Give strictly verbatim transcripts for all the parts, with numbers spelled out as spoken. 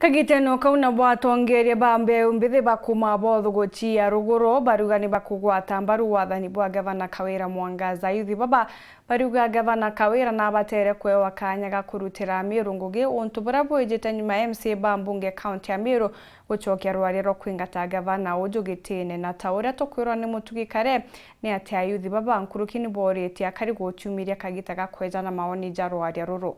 Kagitene kau nabo atongeria ba mbeu mbithi ba kuuma Bothuguchi ya ruguru bariuga ni bakugwata mbaru wathani bwa Gavana Kawira Mwangaza. Ayuthi baba bariuga Gavana Kawira nabatere kwewa kanya ga kurutira Amiru ngugi, untu buria bwijite nyuma ya M C A ba mbunge kaunti ya Meru gucokia rwaria rwa kwingata gavana uju gitine. Na ta uria tukwirwa ni Mutugi Kare, ni ati ayuthi baba nkuruki ni boritie akari gucumiria kagita ga kwejana maoni ja rwaria ruru.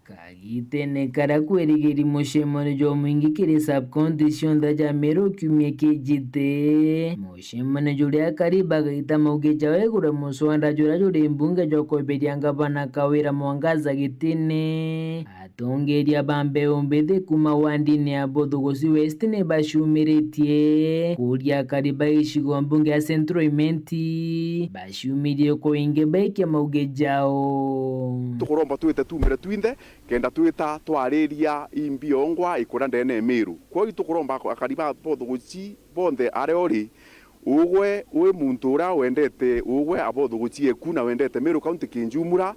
Kagitene karia kwerigiri mucemanio jwa mwingi kiri sub-county cionthe ja Meru kiumia kijite, mucemanio juria akari bagaita mauge jao iguru muswada juria juri mbunge jwa kweberia ngavana Kawira Mwangaza gitine. Atongeria ba mbeu mbithi kuuma wandini ya Bothuguchi West ni bacumiritie kuria akari ba gicigo mbunge ya Central Imenti bacumirie kwa wingi baikia mauge jao. Tukuromba twite tumire twinthe kenda twita twariria imbi yongwa ikuria ndene ya Meru. Kwou tukuromba akari ba Bothuguchi bonthe aria uri, ugwe wi muntu uria wendete ugwe a Bothuguchi eku na wendete Meru County kinjumura,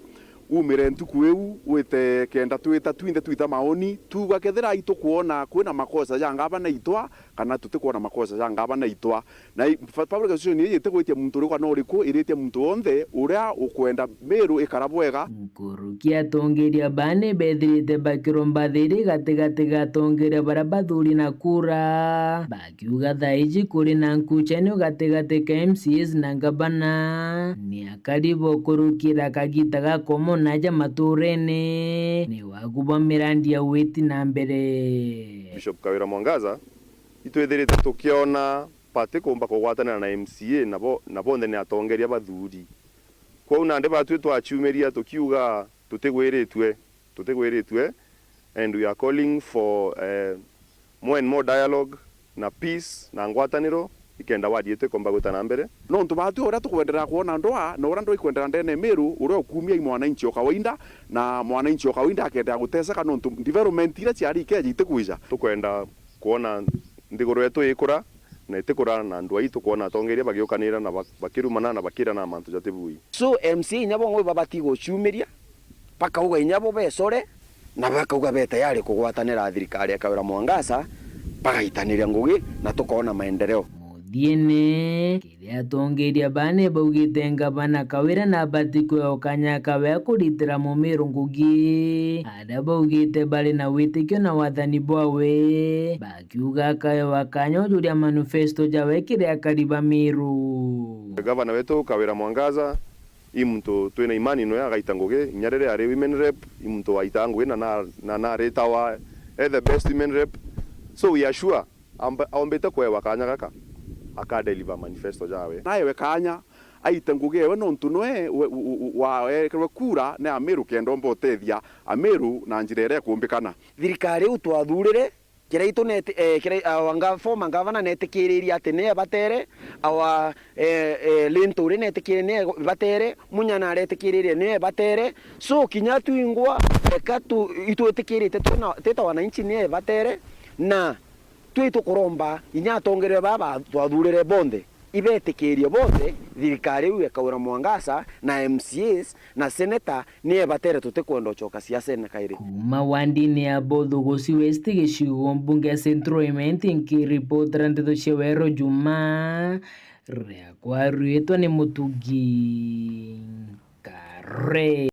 umire ntuku iu wite kenda twita twinthe twita maoni, tuuga kethira itukwona kwina makosa ja ngavana itwa kana tutikwona makosa ja ngavana itwa. Na i-, fa-, public association iji itigwitia muntu uriku kana uriku, iritie muntu wonthe uria ukwenda Meru ikara bwega. Nkuruki atongeria baa ni bethirite bakiromba thiri gatigati ga atongeria baria bathuri na kura, bakiuga thaa iji kuri na nkuchanio gatigati ka M C As na ngavana. Ni akari bokurukira kagita ga komona aja maturene ni wagu bwa mirandi ya witi na mbere. Bishop Kawira Mwangaza, itwithirite tukiona batikumba kugwatanira na M C A, nabo, na bonthe ni atongeria bathuri. Kwou nandi batwi twaciumiria tukiuga tutigwiritue, tutigwiritue, and we are calling for, eh, more and more dialogue na peace na ngwataniro, ikenda ward yetu ikomba gwita na mbere. Nontu batwi uria tukwenderea kwona ndwaa na uria ndwaa ikwendera ndene Meru, uria ukumia i mwananchi o kawaida, na mwananchi o kawaida akendea guteseka nontu development iria ciari ikeja itikwija. Tukwenda kwona nthiguru yetu ikura, na itikura na ndwai, tukwona atongeria bagiukanira na ba-, bakirumana na bakirana mantu jatibui. So, M C A inya bo ng'o ibabati guciumiria, bakauga inya bo becore, na bakauga be tayari kugwatanira thirikari ya Kawira Mwangaza, bagaitaniria ngugi, na tukoona maendeleo. Muthiene, kiria atongeria bane baugite ngavana Kawira nabati kwewa kanya kawe kuritira Mumiru ngugi, aria baugite bari na witikio na wathani bwawe, bakiuga akaewa kanya ujuria manifesto jawe kiri akari ba Miru. Gavana wetu Kawira Mwangaza, i muntu twina imani noe agaita ngugi, inya riria ari women rep, i muntu waitaga ngugi na na, na naritawa e the best women rep. So we are sure amba-, ombite kwewa kanya gaka, aka deliver manifesto jawe. Naewe kanya aite ngugi ewe nontu noe we, u-, u-, u-, waekerwe kura ni Amiru kenda omba utethia Amiru na njira iria ikumbikana. Thirikari iu twathurire, Kiraitu neti-, eh, Kirai-, ah, wa nga-, former governor netikiririe ati nie batere, awa, eh, eh, Linturi netikiririe nie batere, Munya naretikiririe nie batere. So, kinya twingwa, eka tu-, itwitikirite twina, twita wananchi nie batere, na twi tukuromba inya atongeria baba twathurire bonthe, ibetikirie bonthe, thirikari iu ya Kawira Mwangaza na M C As na senator, nie batere tutikwenda ucoka siasene kairi. Kuuma wandini ya Bothuguchi West, gicigo mbunge ya Central Imenti, nkiripotera ndeto cia Wero Juma, riakwa riitwa ni Mutugi Kare.